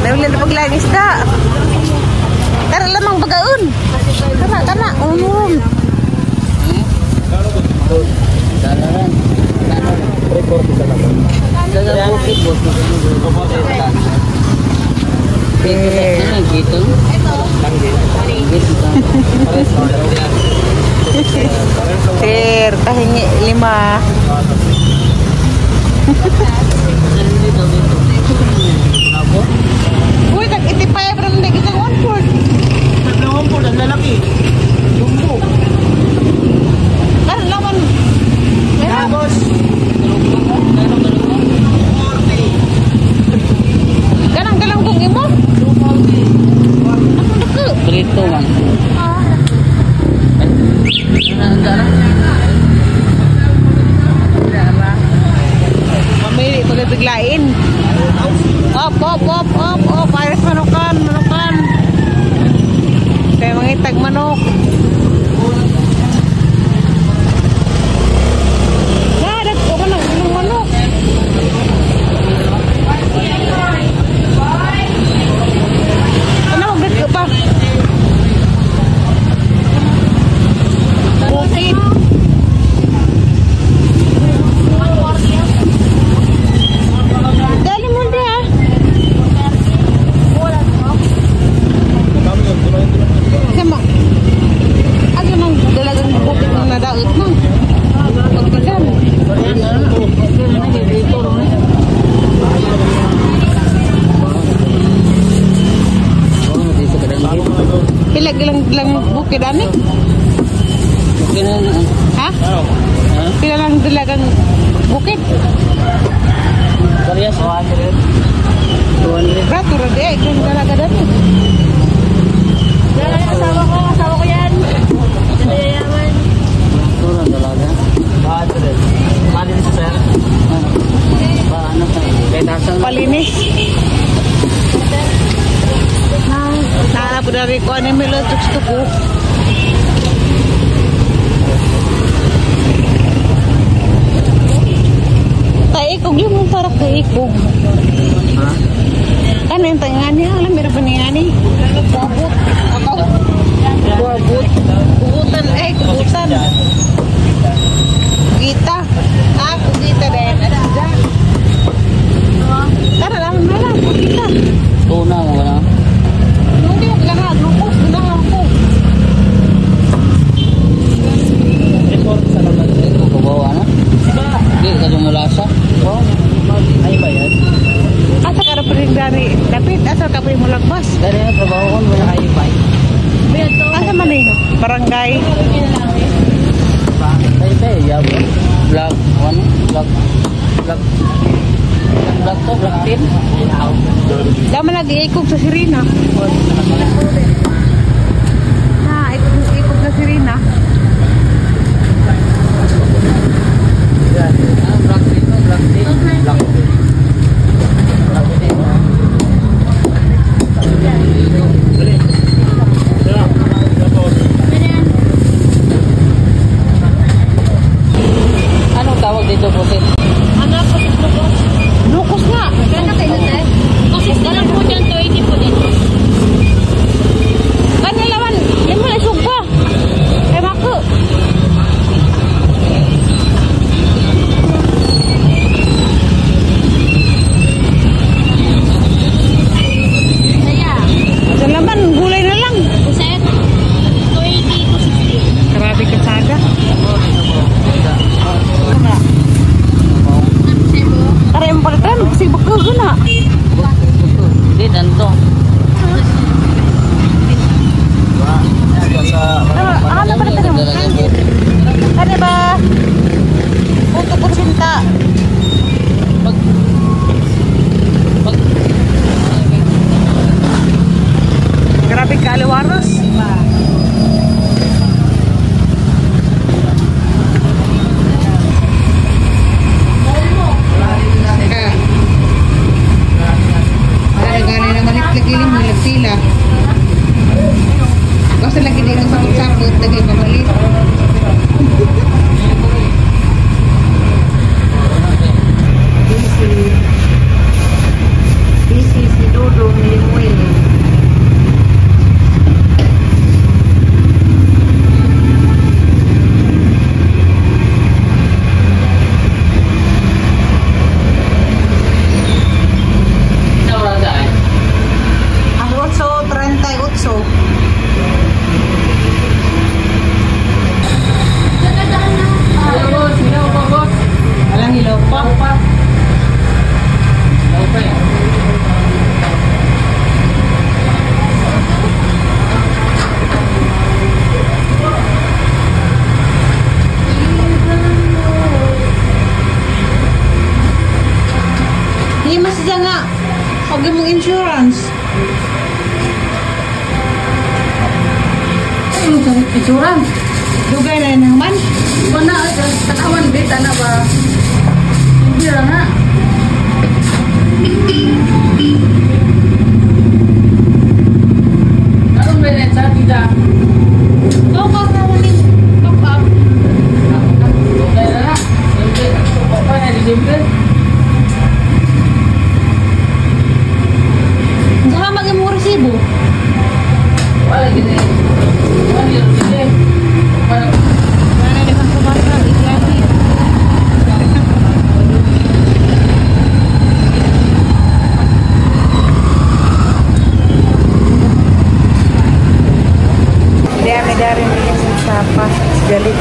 Dahil na paglaing isda. Tara lamang bagaon. Tara, tara. Umum. Sir, tahingi 5. Uy, tag 85 ram na kitang 1/4. Tag 1/4 ang lalaki. Jumbo. Karon laman. Tapos 40. Ganang galunggong imo? Brito man. Mamili pagabiglain. Op, op, op, op, op. Ayos manukan, manukan. Kaya mangitag manok. Nadag ko ka ng manok. Ano, magdag ka pa? Bukid. Dali mo di ah. Sama. Ano nang dalagang bukid na nadaot na? Pagbigan. Pila ilang lang bukid ani? Ha? Pila lang dalagang bukid? Parehas 200. 200. Brato ra di ay kung dalaga dani. Asawa ko yan. Yayaman. Ito dalaga. 200. Mali sa sir. Paano sa Palinis. Nahanap ko na rin ko ano yung melotox to ko. Taikog yung mong para kaikog. Ano yung tangani? Alam, meron pa niya ni. Kuabot. Kuabot. Kubutan. Eh, kubutan. Kugita. Ah, kugita din. Ano dyan? Tara, lang na lang. Kugita. Tuna mo wala. Hindi ko ganahan. Lukos. Ganahan ko. Kubawa na. Hindi ka dumulasa. Ay ba yan? Asa ka na pa rin dari? Dapat, asa ka pa rin mulagbas? Dari na trabaho ko. Wala Ay ba? Asa man eh? Barangay? Ay ba? Yabo. Black. Ano? Black. Black. Black to? Black tin? Dama nag-iikog sa sirena. Na, ikog sa sirena. Black tin. Black tin. Black tin. Black tin. Anong tawag dito po, sir? Ano po si Lukos? Lukos nga. Gano'n kayo na? Kasi alam po dyan, 20 po dito. Ano laman? Lima na sugba. Eh, mako. Kaya, Sa laman, gulay na lang. Uset, 280 to 60. Grabe ka saga. Tara yung palitan. Kasi bako na. Hindi, danto. Tara, ano palitan mo? Ano ba? Puto kutsinta. Pag pag Grabe ka aliwaros. Para gani na malit lagi mo sila. Basta lagi din ang sakot-sakot lagi pamalit. Busy. Busy si Dodong. Insurance. Insurance. Dugay na yun naman. Wala, tanawan di, tanaw ba? Hindi ra na. Anong meron sa tita? Top up na ulit. Top up. Dugay na na. Pa na, December. Saka mag-imo resibo. Wala gini. Wala gini. Wala. Wala na kang kumasa. Iklasi. Hindi, may dari nila sa sapa. Galit.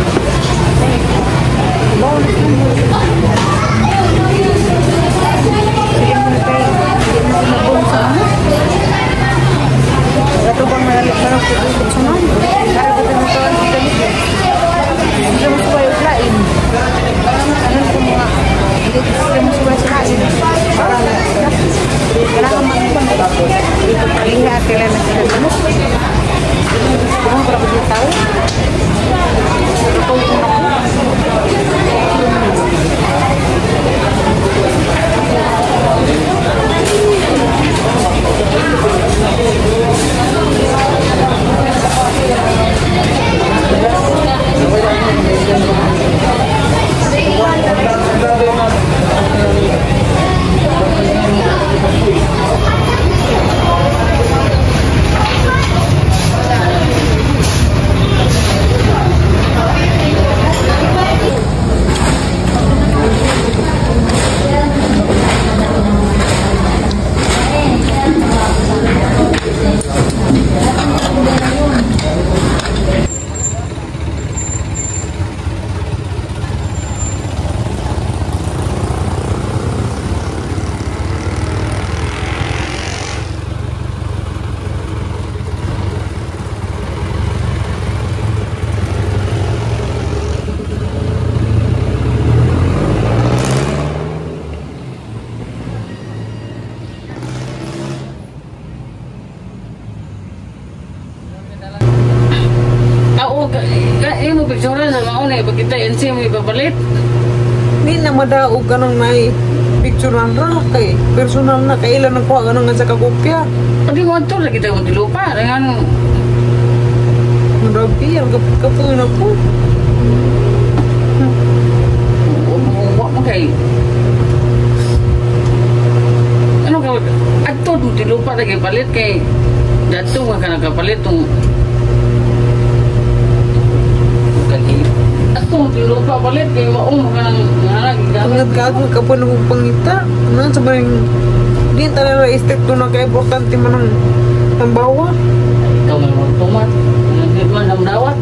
Sige mo na tayo. Hindi na sila buong sa ano. Gato bang malalit na lang sa ma'am? Para ba tayo tawan sa galit eh? Hindi mo suway o lain. Ano ko mga hindi mo suway sa lain. Para kailangan man ko. Iha sila na sila. Kumang para ko tao. Ito ko na ko. Pagkita NC mo ipapalit. Hindi na madaog ka nang nai picturean ra kay personal na kailan ang kuha ka nang sa kakopya. Pati mo ato lagi tayo dilupa. Ano? Grabe, ang kapuno na po. Wa mo kay. Ano ka ato dilupa lagi palit kay dato ka nakapalit tong ato dilupa palit kay maong ka nang Ang gago ka po ng pangita. Ano sa bang di talaga stricto na kay importante man ang bawa. Ikaw may magtumat, hindi man ang dawat.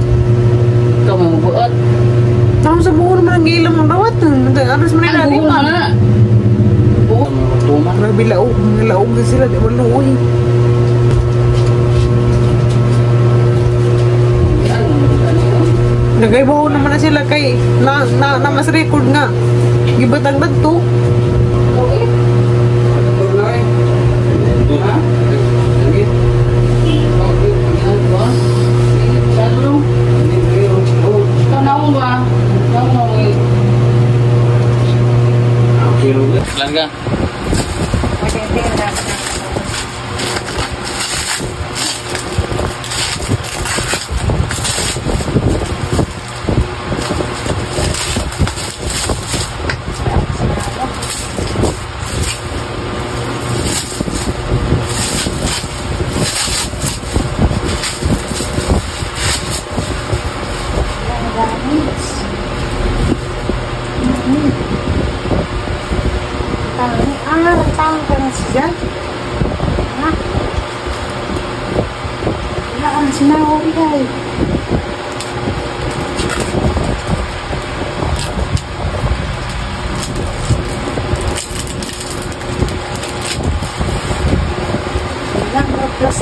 Ikaw may magbuot. Tama sa buo naman ang gilam ang dawat. Ano sa man Ang buo na. Buo magtumat. Grabe laog, laog na sila di man luoy. Nagaybaho naman na sila kay na mas record nga. Gibatang nagto. Okay. Langga. Plus